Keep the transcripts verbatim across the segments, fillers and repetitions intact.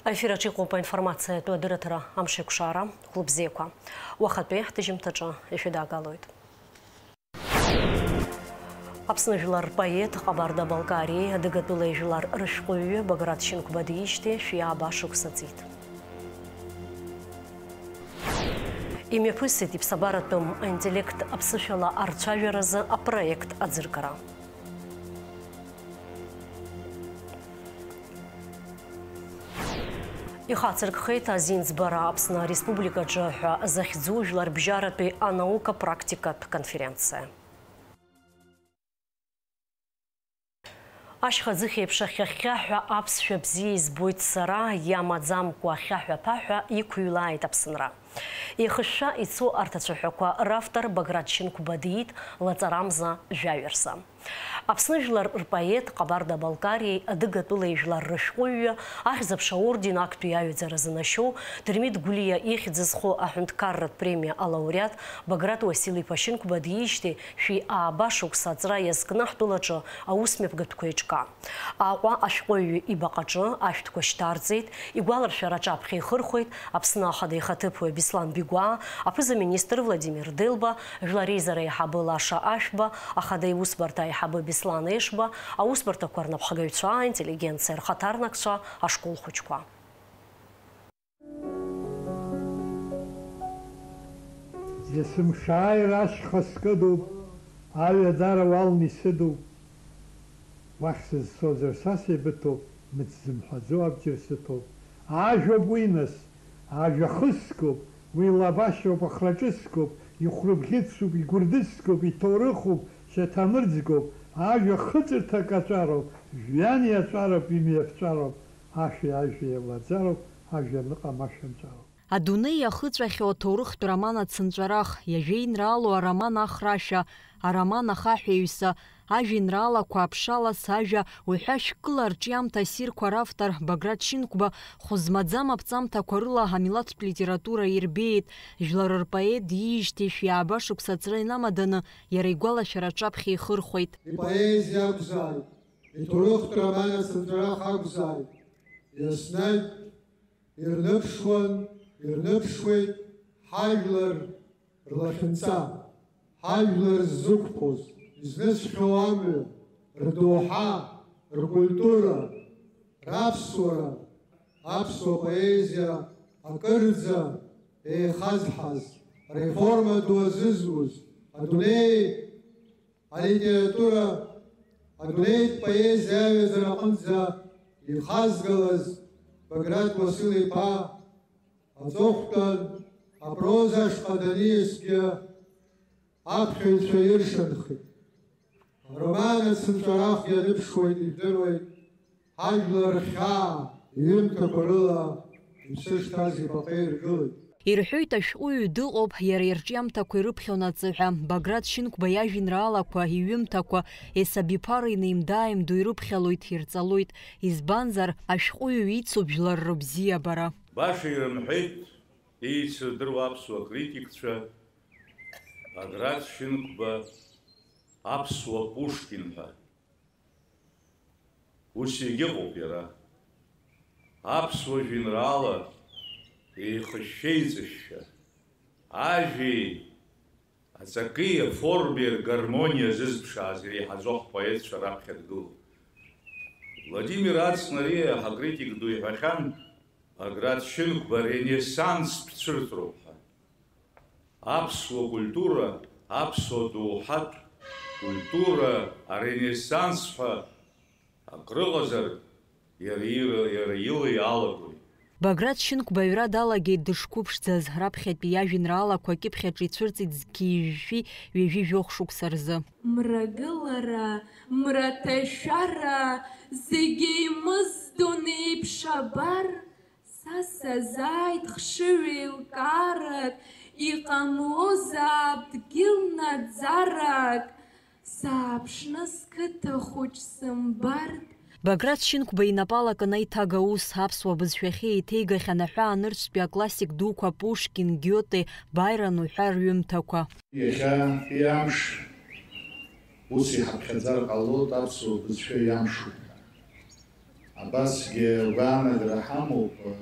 Аефир аҿы иҟоуп аинформациатә адырраҭара «Амшеикәшара». Хәлыбзиақәа. Уахатәи ҳҭыжьымҭаҿы ишәыдаагалоит. Аԥсны жәлар рпоет, Ҟабарда-Балкариеи адыгатәылеи жәлар рышәҟәыҩҩы Баграт Шьынқәба диижьҭеи шәи ааба шықәса ҵит. Имҩаԥысит иԥсабаратәым интеллект аԥсышәала арцәажәаразы апроект аӡыргара. Ихацыркхеит азинӡбара Аԥсны Ареспубликаҿы ҳәа захьӡу жәларбжьаратәи анаука практикатә конференциа. Ашьха ӡыхь еиԥш ахьхьа-хьхьаҳәа аԥсшәа бзиа избоит сара, иамаӡамкәа ахьаҳәа-ԥаҳәа иқәыҩлааит Аԥсынра. Еихышәшәа ицо арҭ ацәаҳәақәа равтор Баграт Шьынқәба диит лаҵарамза жәаҩа рзы. Аԥсны жәлар рпоет, Ҟабарда-Балкариеи адыгатәылеи жәлар рышәҟәыҩҩы, Ахьӡ-аԥша аорден актәи аҩаӡара занашьоу, Дырмит Гәлиа ихьӡ зху аҳәынҭқарратә премиа алауреат Баграт Уасил-иԥа Шьынқәба диижьҭеи шәи ааба шықәса аҵра иазкны ҳтәылаҿы аусмҩаԥгатәқәа еиҿкаан. Аҟәа ашәҟәыҩҩы ибаҟаҿы ашәҭқәа шьҭарҵеит, игәаларшәара аҿаԥхьа ихырхәеит Аԥсны Ахада ихаҭыԥуаҩ Беслан Бигәаа, аԥыза-министр Владимир Делба, Жәлар реизара аиҳабы Лаша Ашәба, Ахада иусбарҭа аиҳабы Беслан Ешба, аусбарҭақәа рнапхгаҩцәа, аинтеллигенциа рхаҭарнакцәа, ашкол хәыҷқәа. Есымшааир ашьха скыдуп, аҩадара уалны исыдуп. Уахь сызцозар са сеибыҭоуп, мыц зымҳәаӡо абџьар сыҭоуп. Ажәоуп уи нас, ажәа хыскуп, уи лабашьоуп, ахраҿыскуп, ихәрыбӷьыцуп, игәырдыскуп, иҭоурыхуп, шьаҭамырӡгоуп, ажәа хыҵырҭак аҿароуп, жәҩан иаҵәароуп, имҩаԥҵәароуп, ашәи ажәеи еилаҵәароуп, ажәҩан ыҟам ашәа нҵәароуп. Адунеи иахыҵәахьоу аҭоурыхтә роман ацынҵәарах, иажәеинраалоу ароман Ахрашәа, ароман Ахаҳәеҩса, ажәеинраалақәа Аԥшалас, ажәа уҳәа шәкыла арҿиамҭа ссирқәа равтор Баграт Шьынқәба хәы змаӡам аԥҵамҭақәа рыла амилаҭтә литература ирбеит, жәлар рпоет диижьҭеи шәи ааба шықәса аҵра инамаданы иара игәалашәара аҿаԥхьа ихырхәеит. Ипоезиа акәзааит, иҭоурыхтә роман ацынҵәарах акәзааит, еснагь ирныԥшуан, ирныԥшуеит ҳажәлар рлахьынҵа, ҳажәлар ззықәԥоз, изнысхьоу амҩа, рдоуҳа, ркультура, раԥсуара, аԥсуа поезиа акырӡа еихазҳаз, реформа ду азызуз, адунеи алитература, адунеитә поезиа аҩаӡара аҟынӡа ихазгалаз Баграт Уасил-иԥа аҵыхәтәан апроза ашҟа даниасгьы аԥхьаҩцәа иршанхеит. Ароман ацынҵәарах ианыԥшуеит, ижәдыруеит, ҳажәлар рхьаа иҩымҭақәа рыла иԥсы шҭаз ипапа иргылеит. Ирҳәоит, ашәҟәыҩҩы дыҟоуп, иара ирҿиамҭақәа ирыԥхьон аҵыҳәа. Баграт Шьынқәба иажәеинраалақәа, иҩымҭақәа, есабиԥара инеимда-ааимдо ирыԥхьалоит, ирҵалоит. Избанзар, ашәҟәыҩҩы ицуп жәлар рыбзиабара. Баша ирымҳәеит еицырдыруа аԥсуа критикцәа Баграт Шьынқәба аԥсуа Пушкин ҳәа. Ус егьыҟоуп иара. Аԥсуа жәеинраала еихышәшәа-еиҵышәшәа, ажәеи аҵаки аформеи ргармониа зызԥшааз иреиҳаӡоу ҳпоетцәа раԥхьа дгылоуп. Владимир Ацнариа, ҳакритик ду, иҳәахьан, Баграт Шьынқәба ренессанстә цәырҵроуп ҳәа. Аԥсуа культура, аԥсуа доуҳатә культура, аренессанс ҳәа акрыҟазар, иара ира, иара ила иалагоит. Баграт Шьынқәба аҩра далагеит дышқәыԥшӡаз, раԥхьатәи иажәеинраалақәа акьыԥхьаҿ ицәырҵит зқьи жәшәи ҩажәи жәохә шықәса рзы. Мрагылара, мраҭашәара, зегь еимыздон еиԥш абар, Са сазааит хшыҩ еилкаарак, иҟамлозаап дгьыл наӡарак, сааԥшны сқыҭа хәыҷ сымбартә. Баграт Шьынқәба инапала акын аиҭага аус, аԥсуа бызшәахьы еиҭеигахьан аҳәаа нырцәтәи аклассик дуқәа Пушкин, Гиоте, Баирон уҳәа рҩымҭақәа. Иахьатәи амш ус иҳаԥхьаӡар ҟалоит аԥсуа бызшәа иамшуп ҳәа. Абасгьы агәаанагара ҳамоуп, ы,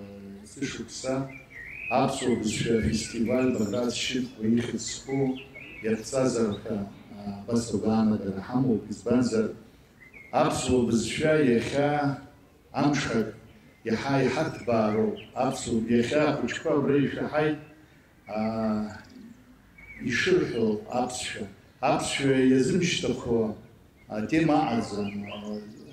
есышықәса аԥсуа бызшәа афестиваль Баграт Шьынқәба ихьӡ зху иаԥҵазар ҳәа, ы, абас агәаанагара ҳамоуп, избанзар аԥсуа бызшәа иахьа амҽхак иаҳа иҳаҭбаароуп, аԥсуа, иахьа ахәыҷқәа абра ишәаҳаит, аа, ишырҳәо аԥсшәа, аԥсшәа иазымшьҭыхуа атема аҟаӡам,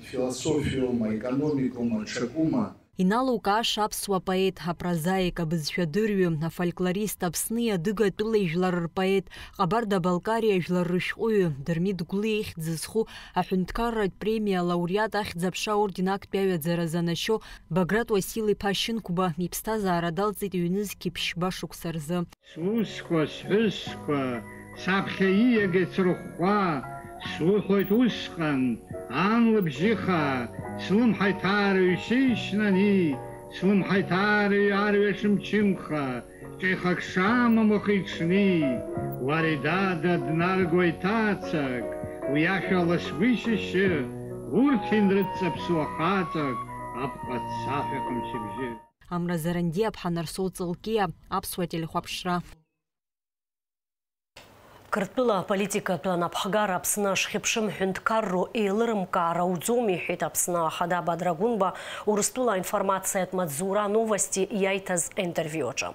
философиоума, економикоума, ҽакума. Иналукааша аԥсуа поет, апрозаик, абызшәадырҩы, афольклорист, Аԥсни адыгатәылеи жәлар рпоет, Ҟабарда-Балкариа жәлар рышәҟәыҩы, Дырмит Гәлиа ихьӡ зху аҳәынҭқарратә премиа алауреат, Ахьӡ-аԥша аорден актәи аҩаӡара занашьо Баграт Уасил-иԥа Шьынқәба иԥсҭазаара далҵит ҩнызқь ԥшьба шықәса рзы. Сусқәа, сҳәызқәа, саԥхьа ииагеит срыхәхәа, суҳәоит усҟан, ан лыбжьы хаа, слымҳа иҭаарыҩ шьеишьнани, слымҳа иҭаарыҩ арҩаш мчымха, ҿихак шамам уахи-ҽни, уари дада днаргоит ҭацак, уи ашәа ласгәышьашьы, урҭ инрыдҵаԥсуа хаҵак, апҟа цаҳәа хымчыбжьы. Амра Заранди, Аԥҳа Нарсоу Ҵылкиа, Аԥсуа телехәаԥшра. Қырҭтәыла аполитикатә анапхгара Аԥсны ашхьыԥшым ҳәынҭқарроу еилырымкаар ауӡом, иҳәеит Аԥсны Ахада Бадра Гәынба Урыстәыла аинформациатә маҵзура Новости иаиҭаз аинтервиу аҿы.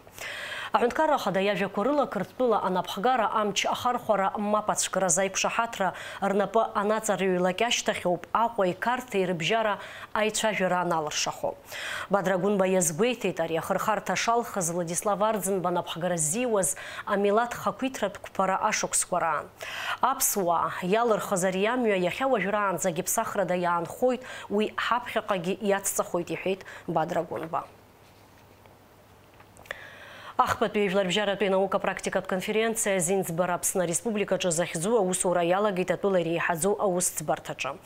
Аҳәынҭқарра Ахада иажәақәа рыла, Қырҭтәыла анапхгара амч ахархәара мап ацәкразы аиқәшаҳаҭра рнапы анаҵарыҩлак ашьҭахьоуп Аҟәеи Қарҭеи рыбжьара аицәажәара аналыршахо. Бадра Гәынба иазгәеиҭеит, ари ахырхарҭа шалхыз Владислав Арӡынба напхгара ззиуаз амилаҭ хақәиҭратә қәԥара ашықәсқәа раан. Аԥсуаа иалырхыз ари амҩа иахьа уажәраанӡагь иԥсахрада иаанхоит, уи ҳаԥхьаҟагьы иацҵахоит, иҳәеит Бадра Гәынба. Ахԥатәи жәларбжьаратәи анаука-практикатә конференциа азинӡбара Аԥсны Ареспубликаҿы захьӡу аусура иалагеит атәыла иреиҳаӡоу аусӡбарҭаҿы.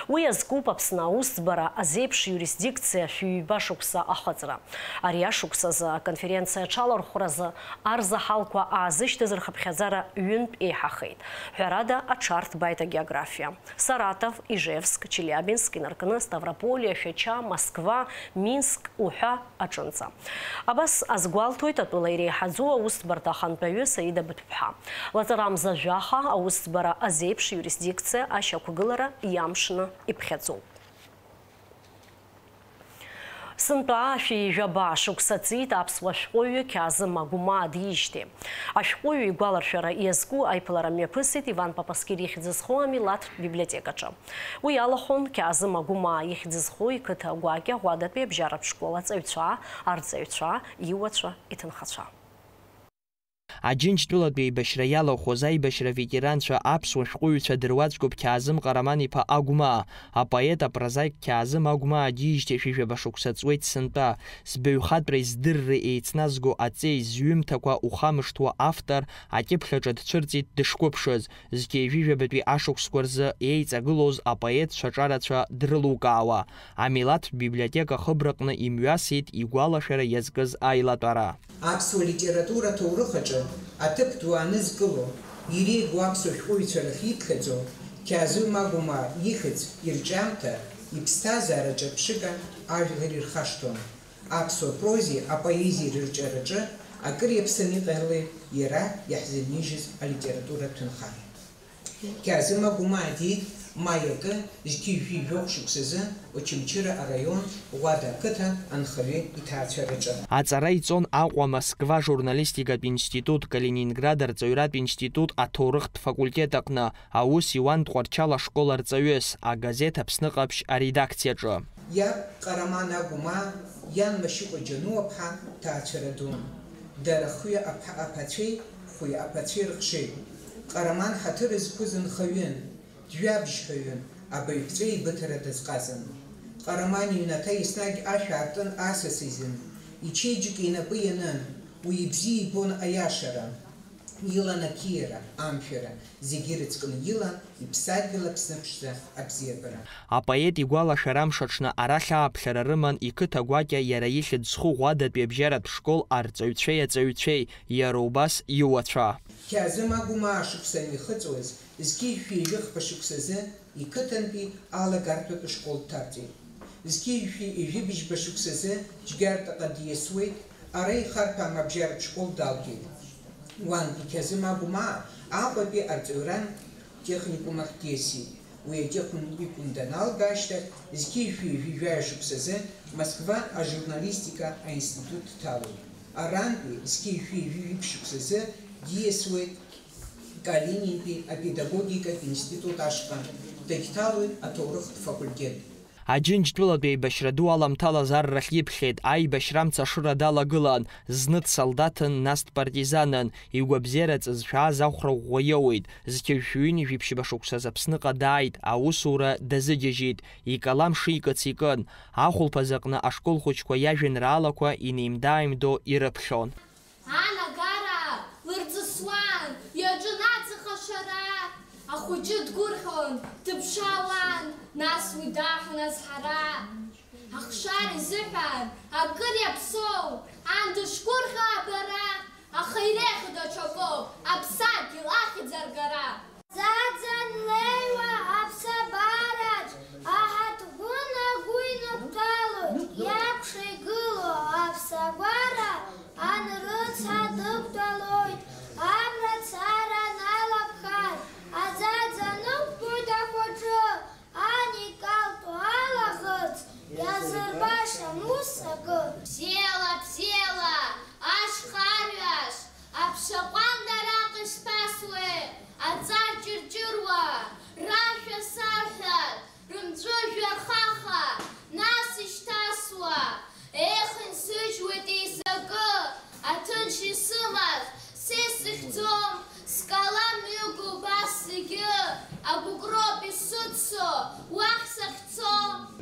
Уи азкуп Аԥсны аусӡбара азеиԥш иурисдикциа шәи ҩба шықәса ахыҵра. Ари ашықәс азы аконференциа аҽалархәразы арзаҳалқәа аазышьҭыз рхыԥхьаӡара ҩынтә еиҳахеит. Ҳәарада, аҽарҭбааит агеографиа. Саратов, Ижевск, Челиабинск инаркны Ставрополиа, Шәача, Москва, Минск уҳәа аҿынӡа. Абас азгәалҭоит атәыла иреиҳаӡоу аусӡбарҭа ахантәаҩы Саида Быҭәԥҳа. Лаҵарамза жәаха аусӡбара азеиԥш иурисдикциа ашьақәгылара иамшны иԥхьаӡоуп. Сынтәа ашәи жәаба шықәса ҵит аԥсуа шәҟәыҩҩы Қьаазым Агәмаа диижьҭеи. Ашәҟәыҩҩы игәаларшәара иазку аиԥылара мҩаԥысит Иван Папаскир ихьӡ зху амилаҭтә библиотекаҿы. Уи иалахәын Қьаазым Агәмаа ихьӡ зху иқыҭа гәакьа Ӷәадатәи абжьаратә школ аҵаҩцәа, арҵаҩцәа, иуацәа, иҭынхацәа. Аџьынџьтәылатә еибашьра иалахәыз аибашьра аветеранцәа аԥсуа шәҟәыҩҩцәа дыруаӡәкуп Қьаазым Ҟараман-иԥа Агәмаа. Апоет, апрозаик Қьаазым Агәмаа диижьҭеи шәи жәаба шықәса ҵуеит сынтәа. Сбаҩхатәреи здырреи еицназго аҵеи зҩымҭақәа ухамышҭуа автор акьыԥхь аҿы дцәырҵит дышқәыԥшыз, зқьи жәибатәи ашықәсқәа рзы еиҵагылоз апоетцәа ҿарацәа дрылукаауа, амилаҭтә библиотека хыбраҟны имҩасит игәалашәара иазкыз аилатәара. Аԥсуа литература аҭоурых аҿы аҭыԥ ду анызкыло, иреигәоу аԥсуа шәҟәыҩҩцәа рахь иԥхьаӡоу Қьаазым Агәмаа ихьӡ, ирҿиамҭа, иԥсҭазаара ҿырԥшыга ажәлар ирхашҭуан. Аԥсуа прози апоезиеи рырҿиараҿы акыр иаԥсаны иҟалеит иара иаҳзынижьыз алитературатә ҭынха. Қьаазым Агәмаа диит маи акы, зқьи жәшәи жәохә шықәсазы Очамчыра араион Ӷәада ақыҭа анхаҩы иҭаацәараҿы. Аҵара иҵон Аҟәа Москва журналистикатә институт, Калининград арҵаҩратә институт аҭоурыхтә факультет аҟны, аус иуан Тҟәарчал ашкол арҵаҩыс, агазеҭ Аԥсны Ҟаԥшь аредакциаҿы. Иаб Ҟараман Агәмаа, иан Машьыҟәа Џьануаԥҳа ҭаацәара дун. Дара хҩа аԥа-, аԥацәеи хәҩа аԥацәеи рыхшеит. Ҟараман ҳаҭыр зқәыз нхаҩын, жәабжьҳәаҩын, абаҩԥҵәеи ибыҭара дазҟазан. Ҟараман иҩнаҭа еснагь ашә аартын асас изын, ичеиџьыка инапы ианын, уи ибзиа ибон аиашара. Илан ақьиара, амшәара, зегьы ирыцкны илан иԥсадгьыл Аԥсны ԥшӡа абзиабара. Апоет игәалашәара амш аҽны арахь ааԥхьара рыман иқыҭа гәакьа иара ихьӡ зху Ӷәадатәи абжьаратә школ арҵаҩцәеи аҵаҩцәеи, иара убас иуацәа. Қьаазым Агәмаа шықәса анихыҵуаз, зқьи жәшәи жәохә шықәсазы иқыҭантәи алагартәатә школ дҭарҵеит. Зқьи жәшәи ҩажәи быжьба шықәсазы Џьгьартаҟа диасуеит, ара ихарҭәаам абжьаратә школ далгеит. Уантәи Қьазым Агәмаа Аҟәатәи арҵаҩрантә техникум ахь диасит. Уи атехникум даналга ашьҭахь, зқьи жәшәи ҩажәи жәаҩа шықәсазы Москва ажурналистика аинститут дҭалоит. Арантәи зқьи жәшәи ҩажәи жәиԥшь шықәсазы диасуеит Калининтәи апедагогикатә институт ашҟа, дагьҭалоит аҭоурыхтә факультет. Аџьынџьтәылатә еибашьра ду аламҭалаз аррахь иԥхьеит, аибашьра амца ашыра далагылан, зны дсолдаҭын, нас дпартизанын, игәабзиара ҵызшәааз ахәра ӷәӷәа иоуеит, зқьи жәшәи ҩынҩажәи ԥшьба шықәсаз Аԥсныҟа дааит, аусура дазыгьежьит, икалам шикыц икын, ахәылԥаз аҟны ашкол хәыҷқәа иажәеинраалақәа инеимда-ааимдо ирыԥхьон. Анагара лырҵысуан, иаҿын аҵх ашара. Ахәыҷы дгәырӷьон, дыԥшаауан, нас уи даҳәон азҳара. Ахшара изыҳәан акыр иаԥсоу, ан дышгәырӷьо абара, аха иреиӷьу даҽакоуп, аԥсадгьыл ахьӡ аргара. Аӡаӡа анлеиуа аԥсабараҿ, аҳаҭгәын агәы инықәтәалоит, иакәша игылоу аԥсагәара, ан рыцҳа дықәтәалоит, абра цара аналаԥхар, аӡаӡа нықәтәоит ахәаҿы, ан икалтәу алаӷырӡ, иазырбашам ус акы. Бзиала, бзиала, ашьха арҩаш, аԥша ҟәанда араҟа ишԥасуеи, аҵар ҷырҷыруа, рашәа сарҳәар, рымҵәыжәҩа рхаха, нас ишьҭасуа. Ех, инсыжьуеит еизакы, аҭынч исымаз, са исыхьӡом, скалам ҩыго убас зегьы, агәыкроуп исыццо, уахь сахьцо.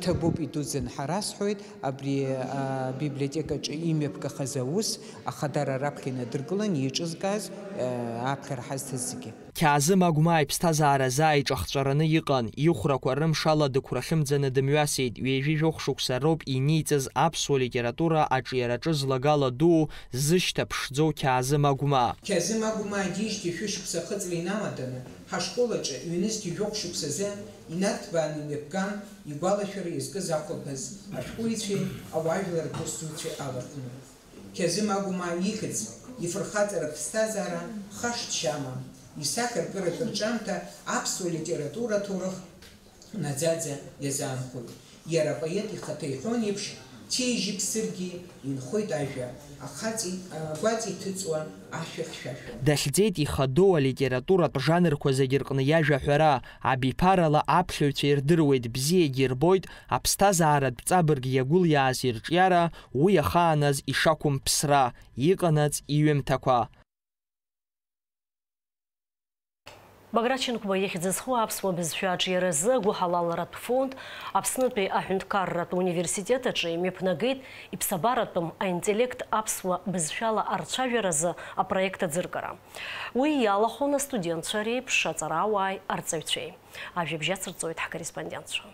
Ҭабуп, идуӡӡан ҳәа расҳәоит, абри, а, абиблиотекаҿы имҩаԥгахаз аус ахадара раԥхьа инадыркылан иҿызкааз, а, аԥхьара ҳазҭаз зегьы. Қьаазым Агәмаа иԥсҭазаара заа иҿахҵәараны иҟан, ихәрақәа рымшала дықәрахьымӡаны дымҩасит, ҩажәи жәохә шықәса роуп иниҵаз аԥсуа литература аҿиараҿы злагала дуу зышьҭа ԥшӡоу Қьаазым Агәмаа. Қьаазым Агәмаа диижьҭеи шәышықәса ахыҵра иналаданы, ҳашкол аҿы ҩнызқьи жәохә шықәсазы инарҭбааны имҩаԥган, игәалашәара иазкыз ахәылԥаз ашәҟәыҩҩцәеи ауаажәларратә усзуҩцәеи аларкны. Қьазым Агәмаа ихьӡ, ифырхаҵаратә ԥсҭазаара хашҭшьа амам, исахьаркыратә рҿиамҭа аԥсуа литература аҭоурых наӡаӡа иазаанхоит. Иара апоет ихаҭа иҳәон еиԥш, ҭижьи ԥсыргьи инхоит ажәа, ахаҵеи, агәаҵеи ҭыҵуа ашәа хьшәашәа. Дахьӡеит ихадоу алитературатә жанрқәа зегьы рҟны иажәа аҳәара, абиԥарала аԥхьаҩцәа ирдыруеит, бзиагьы ирбоит, аԥсҭазааратә ҵабырг иагәылиааз ирҿиара, уи иахааназ ишақәымԥсра, иҟанаҵ иҩымҭақәа. Баграт Шьынқәба ихьӡ зху аԥсуа бызшәа аҿиаразы агәыҳалалратә фонд Аԥснытәи аҳәынҭқарратә университет аҿы имҩаԥнагеит иԥсабаратәым аинтеллект аԥсуа бызшәала арцәажәаразы апроект аӡыргара. Уи иалахәын астудентцәа реиԥш аҵарауааи арҵаҩцәеи. Ажәабжь ацырҵоит ҳкорреспондентцәа.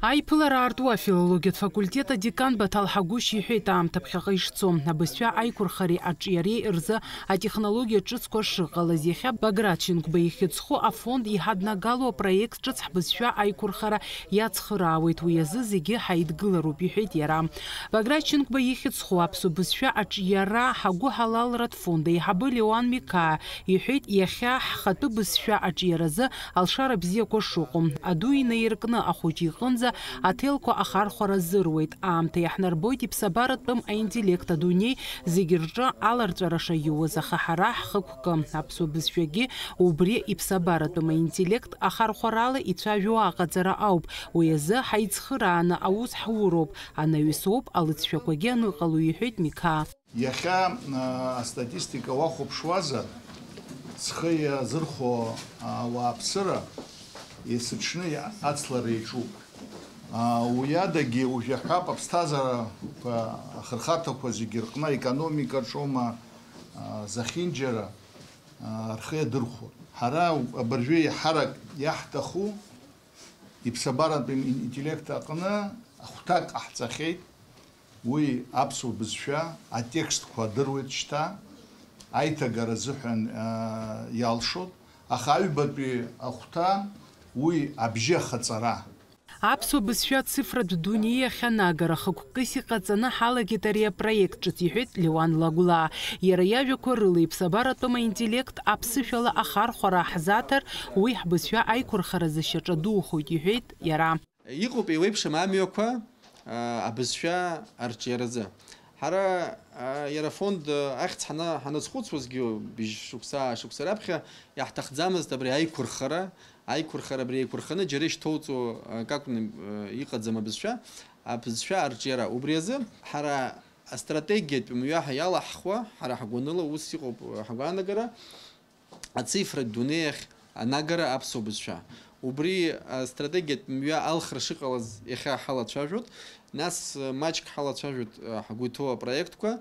Аиԥылара аарту афилологиатә факультет адекан Баҭал Ҳагәышь иҳәеит аамҭа ԥхьаҟа ишцо, абызшәа аиқәырхареи аҿиареи рзы атехнологиа ҿыцқәа шыҟалаз. Иахьа Баграт Шьынқәба ихьӡ зху афонд иҳаднагалоу апроект ҿыц ҳбызшәа аиқәырхара иацхыраауеит, уи азы зегьы ҳаидгылароуп, иҳәеит иара. Баграт Шьынқәба ихьӡ зху аԥсуа бызшәа аҿиара ҳагәыҳалалратә фонд аиҳабы Леуан Миқаа иҳәеит, иахьа ҳхатәы бызшәа аҿиаразы алшара бзиақәа шыҟоу, аду инаиркны ахәыҷы иҟынӡа аҭелқәа ахархәара азыруеит. Аамҭа иаҳнарбоит иԥсабаратәым аинтеллект адунеи зегь рҿы аларҵәара шаиуаз, аха ҳара ҳхықәкы, аԥсуа бызшәагьы убри иԥсабаратәым аинтеллект ахархәарала ицәажәо аҟаҵара ауп. Уи азы ҳаицхырааны аус ҳуроуп, анаҩс ауп алыҵшәақәагьы аныҟало, иҳәеит Миқаа. Иахьа, а, астатистика уахәаԥшуазар, зхы иазырхәо ауааԥсыра есыҽны ацлара иаҿуп. А, уи адагьы уажә иаҳҳәап, аԥсҭазаарақәа ахырхарҭақәа зегьы рҟны аекономикаҿоума, а, зехьынџьара, а, рхы иадырхәо. Ҳара абыржәы еиҳарак иаҳҭаху иԥсабаратәым интеллект аҟны ахәҭак ҟаҳҵахьеит. Уи аԥсуа бызшәа атекстқәа адыруеит шьҭа, аиҭагара азыҳәан, аа, иалшоит, аха аҩбатәи ахәҭа уи абжьы ахаҵара. Аԥсуа бызшәа ацифратә дунеи ахь анагара хықәкыс иҟаҵаны ҳалагеит ари апроект, ҿыц иҳәеит Леуан Лагәлаа. Иара иажәақәа рыла, иԥсабаратәым аинтеллект аԥсышәала ахархәара ҳзаҭар, уи ҳбызшәа аиқәырхаразы шьаҿа духоит, иҳәеит иара. Иҟоуп еиуеиԥшым амҩақәа, а, абызшәа арҿиаразы. Ҳара, а, иара афонд, а, ахьӡ ҳана-, ҳаназхәыцуазгьы, быжь шықәса, шықәса раԥхьа иаҳҭахӡамызт абри аиқәырхара, аиқәырхара абри еиқәырханы џьара ишьҭоуҵо, а, акакәны, а, иҟаӡам абызшәа, абызшәа арҿиара. Убри азы ҳара астратегиатә мҩа ҳәа иалаҳхуа, ҳара ҳгәаныла ус иҟоуп, а, ҳгәаанагара, ацифратә дунеи ахь анагара аԥсуа бызшәа. Убри астратегиатә мҩа алхра шыҟалаз иахьа ҳалацәажәоит, нас маҷк ҳалацәажәоит ҳгәы иҭоу апроектқәа,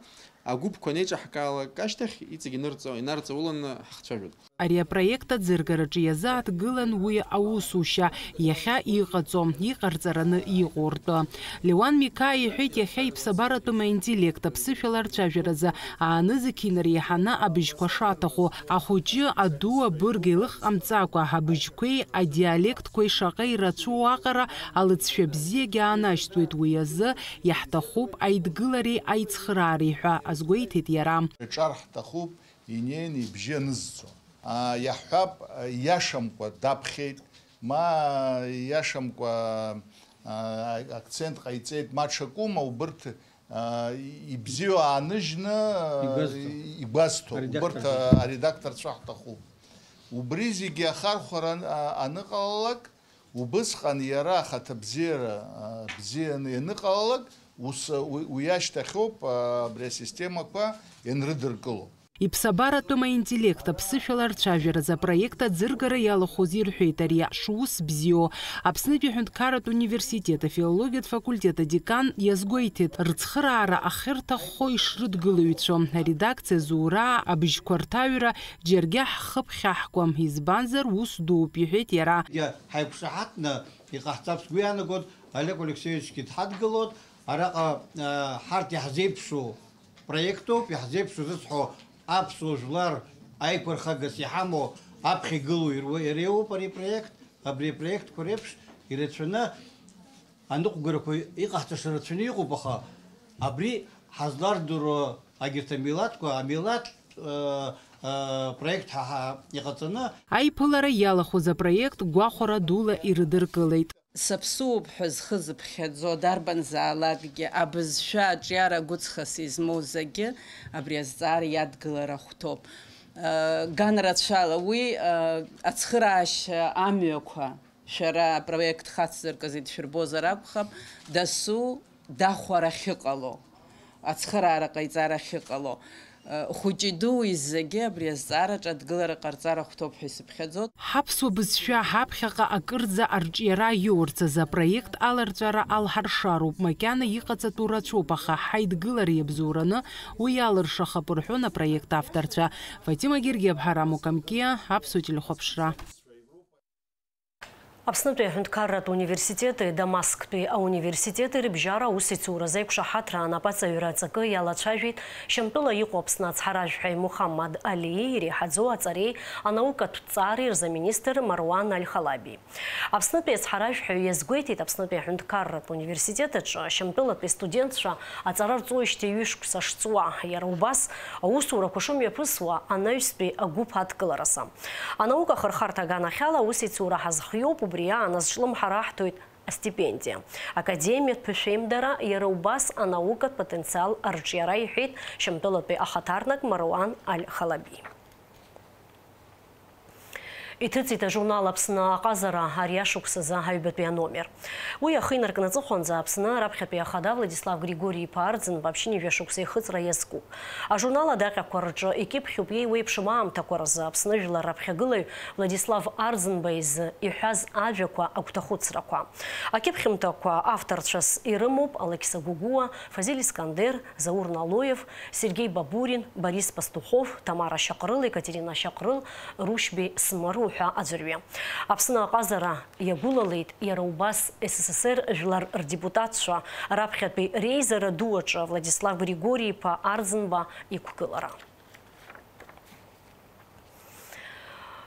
агәыԥқәа анеиҿаҳкаалак ашьҭахь иҵегь инырҵо-, инарҵауланы ҳахцәажәоит. Ари апроект аӡыргараҿы иазааҭгылан уи аусушьа, иахьа иҟаҵо, иҟарҵараны иҟоу ртәы. Леуан Миқаиа иҳәеит, иахьа иԥсабаратәым аинтеллект аԥсышәала арцәажәаразы аанызқь инареиҳаны абыжьқәа шаҭаху, ахәыҷы, аду, абырг еилых ҟамҵакәа, абыжьқәеи адиалектқәеи шаҟа ирацәоу аҟара алыҵшәа бзиагьы аанашьҭуеит, уи азы иаҳҭахуп аидгылареи аицхраареи ҳәа азгәеиҭеит иара. Ҿар ҳҭахуп, инеины ибжьы анызҵо. Аа, иаҳҳәап, иашамкәа даԥхьеит, ма иашамкәа, аа, акцент ҟаиҵеит, ма ҽакума, убырҭ, аа, ибзиоу ааныжьны, Игәазҭо. Игәазҭо. Аредакторцәа. Убырҭ, аа, аредакторцәа ҳҭахуп. Убри зегьы ахархәара ан-, а-, аныҟалалак, убысҟан иара ахаҭабзиара, аа, бзианы ианыҟалалак, ус, уи, уи ашьҭахьоуп, аа, абри асистемақәа ианрыдыркыло. Иԥсабаратәым аинтеллект аԥсышәала арцәажәаразы апроект аӡыргара иалахәыз ирҳәеит ари шус бзиоу. Аԥснытәи аҳәынҭқарратә университет афилологиатә факультет адекан иазгәеиҭеит, рыцхыраара ахьырҭаххо ишрыдгылаҩцәоу, аредакциа зура, абыжьқәа рҭаҩра, џьаргьы ҳхы ԥхьаҳкуам, избанзар, ус дууп, иҳәеит иара. Ҳаиқәшаҳаҭны иҟаҳҵап сгәы иаанагоит, Олег Алексеевичгьы дҳадгылоит, араҟа, а, ҳарҭ иаҳзеиԥшу проектуп, иаҳзеиԥшу зысҳәо аԥсуа жәлар аиқәырхагас иҳамоу аԥхьа игылоу ируа-, иреиуоуп ари апроект. Абри апроектқәа реиԥш ирацәаны аныҟәгарақәа иҟаҳҵаша рацәаны иҟоуп, аха абри ҳазлардыруа агьырҭ амилаҭқәа, амилаҭ, э, э, проект ҳа, ҳа иҟаҵаны. Аиԥылара иалахәыз апроект гәахәара дула ирыдыркылеит. Саԥсуоуп ҳәа зхы зыԥхьаӡо дарбанзаалакгьы абызшәа аҿиара гәыҵхас измоу зегьы абри азҵаара иадгылара ахәҭоуп. Э, ганрацәала уи, э, ацхыраашьа амҩақәа шәара апроект хацзыркыз идшәырбозар акәхап, дасу дахәара ахьыҟало, ацхыраара ҟаиҵара ахьыҟало, э, хәыҷи-дуи зегьы абри азҵаараҿы адгылара ҟарҵар ахәҭоуп ҳәа исыԥхьаӡоит. Ҳаԥсуа бызшәа ҳаԥхьаҟа акырӡа арҿиара иоурц азы апроект аларҵәара алҳаршароуп, макьана иҟаҵатәу рацәоуп, аха ҳаидгылара иабзоураны уи алыршахап, рҳәон апроект авторцәа. Фатима Гергиаԥҳа, Рамо Камкиа, Аԥсуа телехәаԥшра. Аԥснытәи аҳәынҭқарратә университети Дамасктәи ауниверситети рыбжьара аусеицуразы аиқәшаҳаҭра анапаҵаҩра аҵакы иалацәажәеит Шьамтәыла иҟоу Аԥсны ацҳаражәҳәаҩ Мухаммад Алии иреиҳаӡоу аҵареи анаукатә ҭҵаареи рзы аминистр Маруан Аль-Халаби. Аԥснытәи ацҳаражәҳәаҩ иазгәеиҭеит, Аԥснытәи аҳәынҭқарратә университет аҿы Шьамтәылатәи астудентцәа аҵара рҵоижьҭеи ҩышықәса шҵуа, иара убас аусурақәа шымҩаԥысуа анаҩстәи агәыԥ адкыларазы. Анаука ахырхарҭа аганахьала аусеицура ҳазхиоуп, убри аан азҿлымҳара аҳҭоит астипендиа. Академиатә ԥышәеимдара, иара убас анаукатә потенциал арҿиара, иҳәеит Шьамтәылатәи ахаҭарнак Маруан Аль-Халаби. Иҭыҵит ажурнал Аԥсны аҟазара ари ашықәсазы аҩбатәи аномер. Уи ахы инаркны аҵыхәанӡа Аԥсны раԥхьатәи ахада Владислав Григори-иԥа Арӡынба ԥшьынҩажәа шықәса ихыҵра иазкуп. Ажурнал адаҟьақәа рҿы икьыԥхьуп иеиуеиԥшым аамҭақәа рзы Аԥсны жәлар раԥхьагылаҩ Владислав Арӡынба изы иҳәаз ажәақәа, агәҭахәыцрақәа. Акьыԥхьымҭақәа авторцәас ирымоуп Алықьса Гәыгәуа, Фазиль Искандер, Заур Налоев, Сергеи Бабурин, Борис Пастухов, Тамара Шьаҟрыл, Екатерина Шьаҟрыл, Рушьбеи Смыр уҳәа аӡәырҩы. Аԥсны аҟазара иагәылалеит иара убас С С С Р жәлар рдепутатцәа, раԥхьатәи реизара ду аҿы Владислав Григори-иԥа Арӡынба иқәгылара.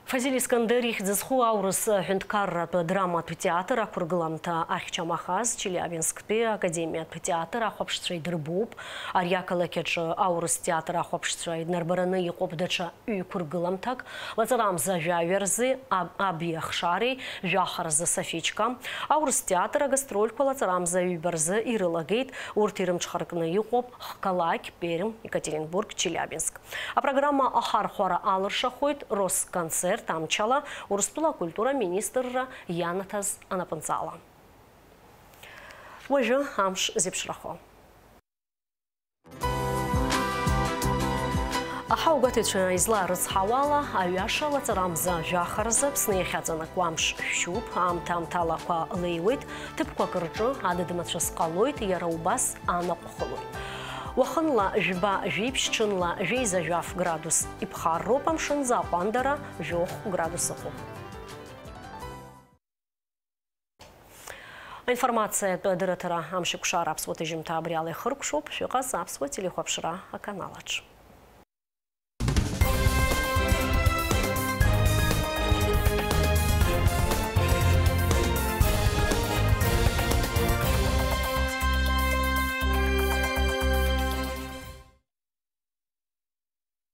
Фазиль Искандер ихьӡ зху аурыс ҳәынҭқарратә драматә театр ақәыргыламҭа ахьчамахаз Челиабинсктәи академиатә театр ахәаԥшцәа идырбоуп. Ари ақалақь аҿы аурыс театр ахәаԥшцәа иднарбараны иҟоуп даҽа ҩқәыргыламҭак, лаҵарамза жәаҩа рзы аб-, аби ахшареи, жәаха рзы Софичка. Аурыс театр агастрольқәа лаҵарамза ҩба рзы ирылагеит. Урҭ ирымҽхаркны иҟоуп хқалақь, Пермь, Екатеринбург, Челиабинск. Апрограмма ахархәара алыршахоит Росконцерт амчала, Урыстәыла акультура министрра ианаҭаз анапынҵала. Уажәы амш зеиԥшрахо. Аҳауагәаҭаҩцәа изларыцҳауала, аҩаша лаҵарамза жәаха рзы Аԥсны иахьаҵанакуа амш шәшьуп, аамҭа-аамҭала ақәа леиуеит, ҭыԥқәак рҿы адыд-мацәыс ҟалоит, иара убас анаҟә хылоит. Уахынла жәба-жәиԥшь, ҽынла жәеиза-жәаф градус иԥхарроуп, амшынӡы аҟәандара жәохә градус ыҟоуп. Аинформациатә дырраҭара амшеикәшара аԥсуа ҭыжьымҭа абри ала ихыркәшоуп. Шәыҟаз аԥсуа телехәаԥшра аканалаҿ.